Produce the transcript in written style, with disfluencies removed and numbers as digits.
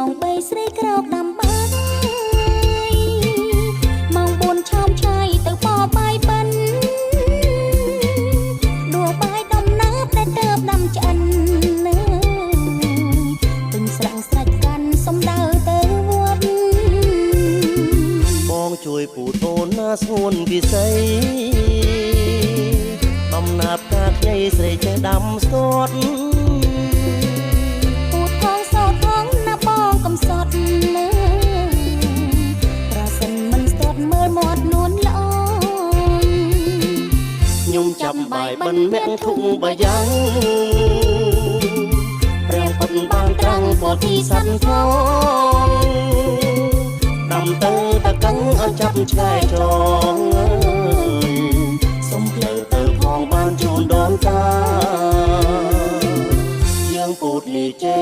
ម៉ោង3ស្រីក្រោកដាំបាយម៉ោង4ឆោមឆាយទៅបបាយបិណ្ឌដួបាយដំណាបដែលទៅដាំឆ្អិននើពេញស្រាំងស្រាច់កាន់សំដៅទៅវត្ត បងជួយពូតូនណាស្ងួនពិសីដំណាបការខ្ញីស្រីចេះដាំស្ទាត់ ពូថងសោថងណាបងកំសត់នើប្រសិនមិនស្ទាត់មើលមាត់នួនល្អ ខ្ញុំចាប់បាយបិណ្ឌមាក់ធុងបាយ៉ាងព្រះពុទ្ធបានត្រាំងពោធិសត្វផងដាំទៅតកឹងឲ្យចាប់ឆ្កែចងអើយសុំផ្លូវទៅផងបានជូនដនតាយើងពូតលីចេ